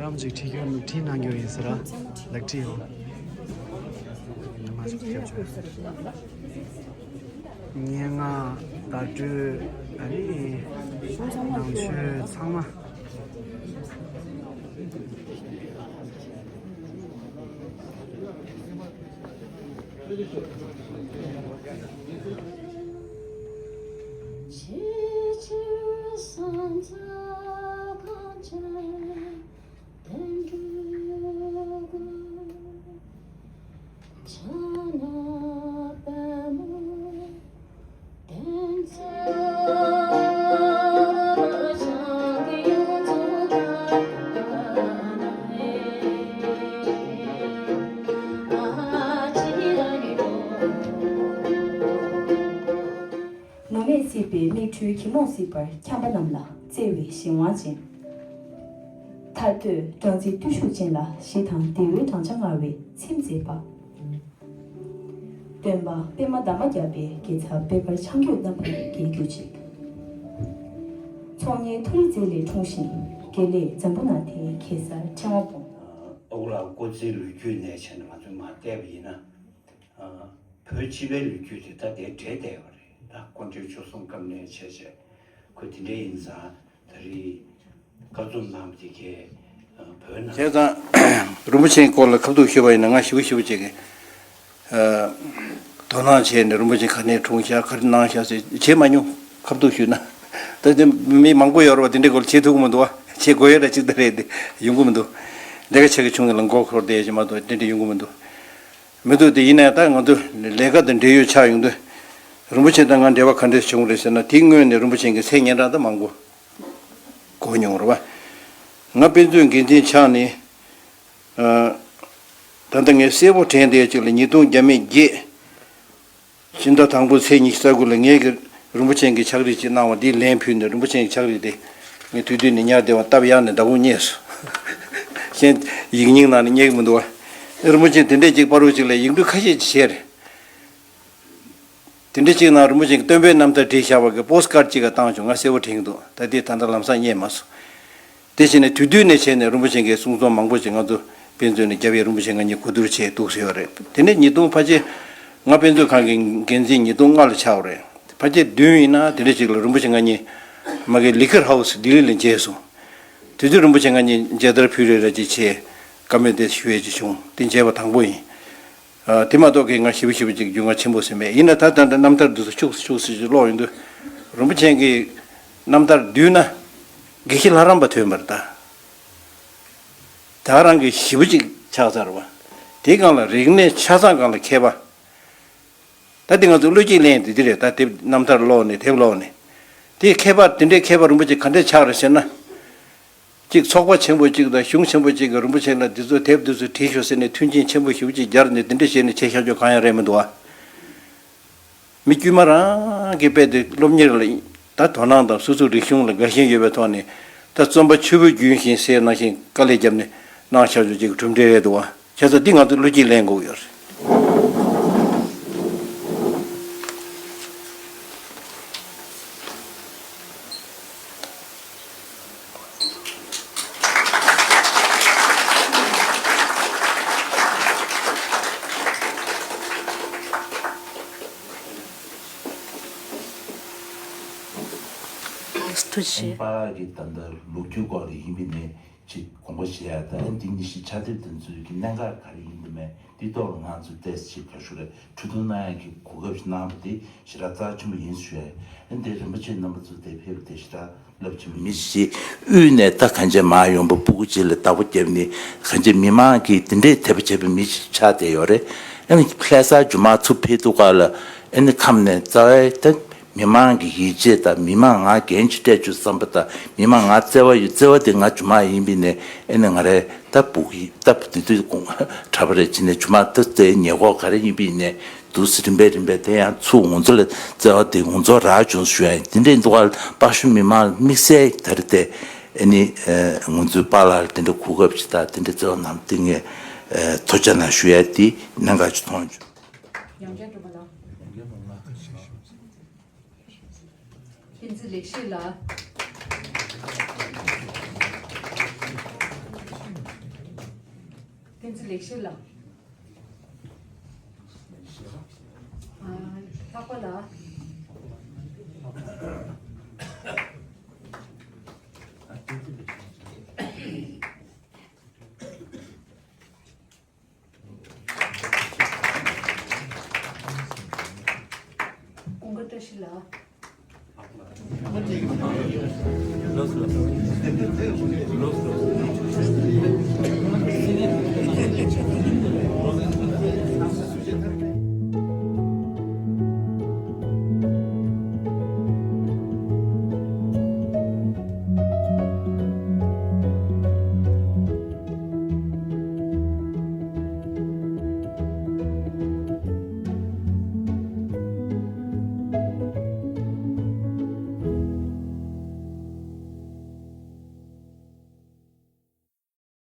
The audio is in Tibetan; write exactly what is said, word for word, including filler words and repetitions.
ལམ་ཅིག་ཁྲིད་རྒྱུ་འདུག་ཁྲིད་གནང་རྒྱུ་ཡིན་ཟེར་ར། ལག་ཁྲིད་ཡོད། ཉི་མ་ཞིག་སྐྱབས་བཅོལ། སྙན་ངག་བརྡ་སྤྲོད་ཨ་ནི་ནང་ཆོས་ཚང་མ། ངོམས་སྲིད་པའི་མིག་འཕྲུལ་གྱིས་རྨོངས་སྲིད་པར། འཁྱམས་པ་རྣམས་ལ་བརྩེ་བའི་གཞན་དབང་ཅན། ཐར་འདོད་སྦྲང་རྩི་བརྟུལ་ཞུགས་ཅན་ལ། ཞི་དང་བདེ་བའི་སྦྲང་ཆར་མངའ་བའི་ཚིམ་མཛད་པ། སྟོན་པ་པདྨ་འདབ་མ་བརྒྱ་པའི་དགེ་ཚབ་པད་དཀར་འཆང་གོས་རྣམ་པར་རྒྱལ་གྱུར་ཅིག་ཚོགས་གཉིས་མཐོ་རིས་རྩེ་ལས་འཁྲུངས་ཤིང་། དགེ་ལེགས་འཛམ་བུ་ན་དེའི་གེ་སར་ཕྲེང་བ་སྤུངས། ཨ་ཁུ་ལགས་སྐུ་ཚེའི་ལོ་རྒྱུས་ནས་བྱས་ནས་ང་ཚོས་མར་བལྟས་པ་ཡིན་ན། ཨ། བོད་སྤྱི་པའི་ལོ་རྒྱུས་དེ་ད་དེ་འདྲེས་བསྡད་པ་རེད། ད་དཀོན་མཆོག་ཆོལ་གསུམ་སྐབས་ནས་བྱས་བྱས་ཁོ་དེ་འདྲས་ཡིན་ཙང་། ད་རེས་བཀའ་རྩོམ་གནང་བ་དེ་གས་བོད་ནང་བྱས་ཙང་རིན་པོ་ཆེའི་སྐོར་ལ་ཁ་ཐུག་ཞུས་པ་ཡིན་ན། ང་ཞེ་པོ་ཞེ་པོ་ཅིག་གི་ཨ། དོ་སྣང་བྱས་ནས་རིན་པོ་ཆེ་ག་ནས་འཁྲུངས་ཤག་ག་རེ་གནང་ཤག་ཟེར་བྱས་མ་མྱོང་། ཁ་ཐུག་ཞུས་ན། ད་དེ་མི་མང་པོ་ཡོད་རེད་པ། དེ་འདྲའི་སྐོར་བྱེད་ཐུབ་ཀྱི་མི་འདུག་བ། བྱེད་དགོས་ཡོད་ར་ཅིག་ད་རེད་དེ་ཡོང་གི་མི་འདུག་ལས་ཀ་བྱེད་ཀྱི་བྱུང་ཡིན་ལ་མགོ་འཁོར་བསྡད་ཡོད་ཅིག་མ་གཏོགས་དེ་འདྲ་ཡོང་གི་མི་འདུག་མི་འདུག་དེ་ཡིན་ན་ཡང་ད་ང་ཚོ་ལས་ཀ་དང་འབྲེལ་ཡོད་ཆགས་ཡོང་དུས། རིན་པོ་ཆེ་དང་ང་འབྲེལ་བ་ག་འདྲས་བྱུང་རེད་ཟེར་ན། དེའི་སྔོན་ནས་རིན་པོ་ཆེ་གི་མཚན་སྙན་གྲགས་ད་མང་པོ་གོ་མྱོང་རེད་བ། ང་དཔེ་མཛོད་འགན་འཛིན་ཆགས་ནས། ཨ། ད་ལྟ་ངས་གསལ་པོ་དྲན་བསྡད་ཅིག་ལ་ཉིས་སྟོང་བརྒྱ་མེད་བརྒྱད། ཕྱི་ཟླ་དང་པོ་ཚེས་ཉི་ཤུ་རྩ་དགུ་ལ་ངས་ཀྱི་རིན་པོ་ཆེ་གི་ཕྱག་བྲིས་ཅིག་གནང་བ་དེ་ལན་ཕུལ་ནས། རིན་པོ་ཆེ་གི་ཕྱག་བྲིས་དེ་ངས་དུས་དུས་ནས་ཉར་བསྡད་པ་སྟབས་ཡག་ནས་ད་དགོང་རྙེད་སོང་། གཞན་ཡིག་རྙིང་ནང་ནས་རྙེད་ཀྱི་མི་འདུག་བ། རིན་པོ་ཆེ་དེ་འདྲས་ཅིག་བར་དུ་ཅིག་ལ་ཡིག་འབྲུ་ཁ་ཤས་ཅིག་བྱས་རེད། དེ་འདྲ་ཅིག་ནང་རིན་པོ་ཆེ་གི་སྟོན་པའི་རྣམ་ཐར་བྲིས་བཞག་པ་གི་པོ་སི་ཀར་ཅིག་ག་བཏང་བྱུང་། ང་གསལ་པོ་དྲན་གྱི་འདུག་ད་ལྟའི་ད་ལྟ་ལམ་སང་རྙེད་མ་སོང་། དེ་བྱས་ནས་དུས་དུས་ནས་བྱས་ནས་རིན་པོ་ཆེ་གི་གསུང་རྩོམ་མང་པོ་ཅིག་ང་ཚོ་དཔེ་མཛོད་ནས་རྒྱབ་ཡས། རིན་པོ་ཆེ་ང་གཉིས་གོ་བསྡུར་བྱས་འདུག་ཟེར་བ་རེད། དེ་ནས་ཉིས་སྟོང་ཕལ་ཆེར་ང་དཔེ་མཛོད་ཁང་གི་འགན་འཛིན་ཉིས་སྟོང་ལྔ་ལ་ཆགས་པ་རེད། ཕལ་ཆེར་བདུན་ཡིན་ན་དེ་འདྲ་ཅིག་ལ་རིན་པོ་ཆེ་ང་གཉིས་མ་གི་ལི་ཁར་ཧའུ་སི་ལྡི་ལི་ལ་མཇལ་སོང་། དེ་དུས་རིན་པོ་ཆེ་ང་གཉིས་མཇལ་དར་ཕུལ་རེ་རེ་ཅིག་བྱས། བཀའ་མོལ་དེ་ཞུ་ཡས་ཅིག་བྱུང་། དེ་མཇལ་བ་དང་པོ་ཡིན། ཨ། དེ་མ་གཏོགས་ཀྱི་ང་ཞེ་པོ་ཞེ་པོ་ཅིག་རྒྱུས་མངའ་ཆེན་པོ་ཟེར་མེད། ཡིན་ན་ད་ད་ལྟ་རྣམ་ཐར་འདི་ཚོ་ཤུགས་སུ་ཤུགས་སུ་ཅིག་ཀློག་ཡོང་དུས། རིན་པོ་ཆེ་གི་རྣམ་ཐར་བསྡུས་ན་དགེ་བཤེས་ལྷ་རམས་པ་ཐོན་པ་རེད་ད། ད་རང་གི་ཞེ་པོ་ཅིག་ཆགས་ཚར་བ། དེའི་སྒང་ལ་རིག་གནས་ཆ་ཚང་སྒང་ལ་མཁས་པ། ད་དེ་ང་ཚོ་བློ་སྐྱེད་ལེན་དེ་དེ་རེད། ད་དེབ་རྣམ་ཐར་ཀློག་ནས་དེབ་ཀློག་ནས། དེ་མཁས་པ་དེ་འདྲའི་མཁས་པ་རིན་པོ་ཆེ་ག་འདྲས་ཆགས་རེད་ཟེར་ན། གཅིག་ཚོགས་པ་ཆེན་པོ་གཅིག་དང་གཞུང་ཆེན་པོ་གཅིག་གིས་རིན་པོ་ཆེ་ལ་འདི་ཚོ་དེབ་འདི་ཚོ་བྲིས་ཤོག་ཟེར་ནས་མཐུན་རྐྱེན་ཆེན་པོ་ཞེ་པོ་ཅིག་སྦྱར་ནས་དེ་འདྲ་བྱས་ནས་བྱས་བཞག་ཆོག་གང་ཡང་རེད་མི་འདུག་ཨ། མི་དཀྱུས་མ་རང་གི་དཔེ་དེ་སློབ་གཉེར་ལ་ད་དོ་སྣང་དང་སོ་སོའི་རིག་གཞུང་ལ་དགའ་ཞེན་ཡོད་པའི་ཐོག་ནས། ད་རྩོམ་པ་ཆུ་བོའི་རྒྱུན་བཞིན་ཟེར་ནང་བཞིན་དཀའ་ལས་བརྒྱབ་ནས་གནང་བཞག་ཆོག་ཅིག་གྲུབ་འབྲས་རེད་འདུག་ཨ། བྱས་ཙང་འདི་ང་ཚོས་བློ་སྐྱེད་ལེན་དགོས་ཀྱི་ཡོད་རེད། ཐུགས་རྗེ་ཆེ། པཱ་ལགས་ཀྱི་ད་ལྟ་ལོ་རྒྱུས་སྐོར་ལ་ཡིན་པའི་ནས། ཅིག་དགོངས་པ་བཞེས་ཡ། ད་ཨ་འདི་ཉིད་ཞིག་ཕྱག་དེབ་དེ་ཚོའི་གི་གནད་འགག་ག་རེ་ཡིན་གྱི་མེད། འདི་ཐོག་ལ་ང་ཚོས་ཏོག་ཙམ་ཅིག་ག་ཞུ་རེད། གྲོས་བསྡུར་གནང་ཡ་གི་གོ་སྐབས་ཤིག་གནང་བ་དེ་ཞེ་དྲག་རྩ་ཆེན་པོ་ཡིན་ཞུ་ཡ། ཨ་འདི་རིན་པོ་ཆེ་རྣམ་པ་ཚོ་དེ་ཕེབས་པ་དེ་ཞེ་དྲག་རླབས་ཆེན་པོ། མི་ཞིག་དབུས་ནས་ད་གང་ཅི་མར་ཡོང་བ་སྤུ་གུ་ཅིག་ལ་བདག་པོ་བརྒྱབ་ནས་གང་ཅི་མི་མང་གིས་དེ་འདྲའི་དད་པ་བྱས་པའི་མི་ཞིག་ཆགས་བསྡད་ཡོད་རེད། ཨ་ནི་ལྷ་ས་རྒྱུ་མ་ཚུར་ཕེབས་དུས་སྐབས་ལ་ཨ་ནི་ཁམས་ནས་རྩ་བའི་ད། མི་མང་གི་ཡིད་ཆེས་དང་། མི་མང་ང་འགན་ཅིག་སྤྲད་རྒྱུ་བསམ་པ་དང་། མི་མང་ང་བརྩེ་བ་ཡོད། བརྩེ་བ་དེ་ང་རྒྱུ་མ་ཡིན་པའི་ནས་ཨེ་ནས་ང་རེ་ད་སྤུ་གུ་ད་དེ་དུས་དགོང་གྲྭ་པ་རེ་བྱས་ནས་རྒྱུ་མ་ད་བརྩེ་ཉེ་འཁོར་ག་རེ་ཡིན་པའི་ནས་འདུག་སེ་རིམ་པས་རིམ་པས་དེ་ཡང་ཚུར་ང་ཚོ་ལ་བརྩེ་བ་དེ་ང་ཚོ་རག་བྱུང་ཞུ་ཡ་ཡིན། དེ་འདྲའི་འདུག་ག་ལ་དཔའ་ཤོད་མི་མང་དམིགས་བསལ་ད་རེ་དེ་ཨེ་ནི་ང་ཚོའི་པཱ་ལགས་ལ་དེ་འདྲ་གོ་སྐབས་ཅིག་དང་དེ་འདྲ་བརྩེ་བ་གནང་དེ་ངས་ཐུགས་རྗེ་གནང་ཞུ་ཡ་དེ་གནད་འགག་ཅིག་མཐོང་བྱུང་། ཡང་བསྐྱར་གྲུབ་པ་ལགས། བསྟན་འཛིན་ལེགས་བཤད་ལགས། ལེགས་བཤད་ལགས། ཨ། ལྷག་པ་ལགས། ཀུན་དགའ་བཀྲ་ཤིས་ལགས།